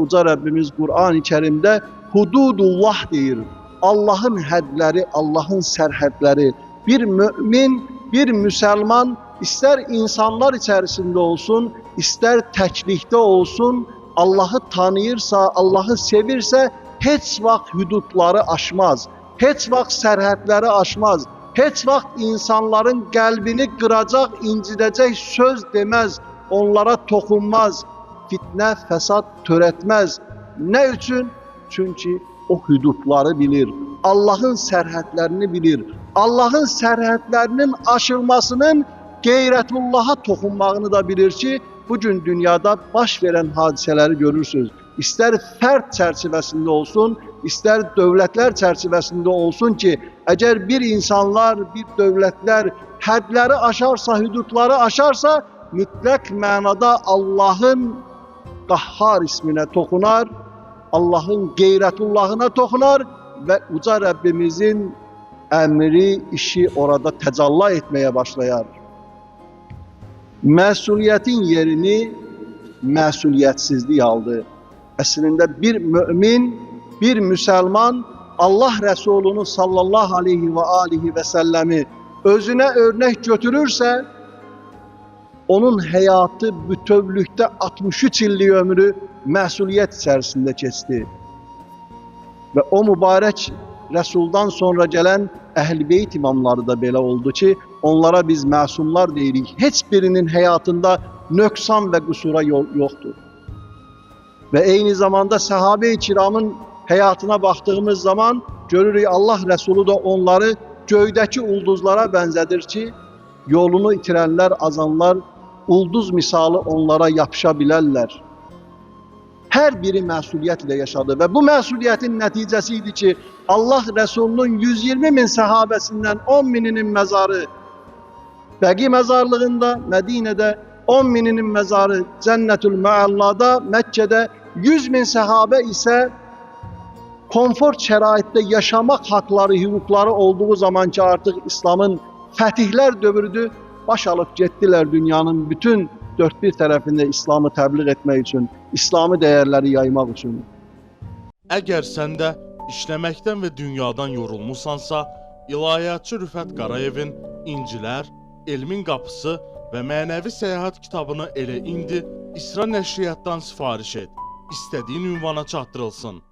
Uca Rəbbimiz Qur'an-ı Kərimdə hududullah deyir. Allahın hədləri, Allahın sərhədləri. Bir mümin, bir müsəlman istər insanlar içərisində olsun, istər təklikdə olsun, Allahı tanıyırsa, Allahı sevirsə, heç vaxt hüdudları aşmaz, heç vaxt sərhədləri aşmaz, heç vaxt insanların qəlbini qıracaq, incidəcək söz deməz, onlara toxunmaz, fitnə, fəsad törətməz. Nə üçün? Çünki o hüdudları bilir, Allahın sərhədlərini bilir. Allahın sərhədlərinin aşılmasının qeyrətullaha toxunmağını da bilir ki, bugün dünyada baş verən hadisələri görürsünüz. İstər fərd çərçivəsində olsun, istər dövlətlər çərçivəsində olsun ki, əgər bir insanlar, bir dövlətlər hədləri aşarsa, hüdudları aşarsa, mütləq mənada Allahın Qahhar isminə toxunar, Allahın qeyrətullahına toxunar və Uca Rəbbimizin əmri, işi orada təcalla etməyə başlayar. Məsuliyyətin yerini məsuliyyətsizlik aldı. Əslində bir mümin, bir müsəlman Allah Rəsulunu sallallahu aleyhi və alihi və səlləmi özünə örnək götürürsə, onun həyatı bütövlükdə 63 illik ömrü məsuliyyət içərisində keçdi. Və o mübarək Rəsuldan sonra gələn Əhl-i Beyt imamları da belə oldu ki, onlara biz məsumlar deyirik. Heç birinin həyatında nöqsan və qüsura yol yoxdur. Və eyni zamanda səhabə-i kiramın həyatına baxdığımız zaman görürük Allah Rəsulu da onları göydəki ulduzlara bənzədir ki, yolunu itirənlər, azanlar ulduz misalı onlara yapışa bilərlər. Hər biri məsuliyyətlə yaşadı və bu məsuliyyətin nəticəsi idi ki, Allah Rəsulunun 120 min səhabəsindən 10 mininin məzarı Bəqi məzarlığında, Mədinədə, 10 mininin məzarı Cənnətül Müəllada, Məkkədə, 100 min səhabə isə konfort şəraitdə yaşamaq haqları, hüquqları olduğu zaman ki, artıq İslamın fətihlər dövrüdür, baş alıb getdilər dünyanın bütün dörd bir tərəfində İslamı təbliğ etmək üçün, İslami dəyərləri yaymaq üçün. Əgər sən də işləməkdən və dünyadan yorulmusansa, ilahiyyatçı Rüfət Qarayevin İncilər, Elmin Qapısı və Mənəvi Səyahət kitabını elə indi İsra Nəşriyyatdan sifariş et. İstədiyin ünvana çatdırılsın.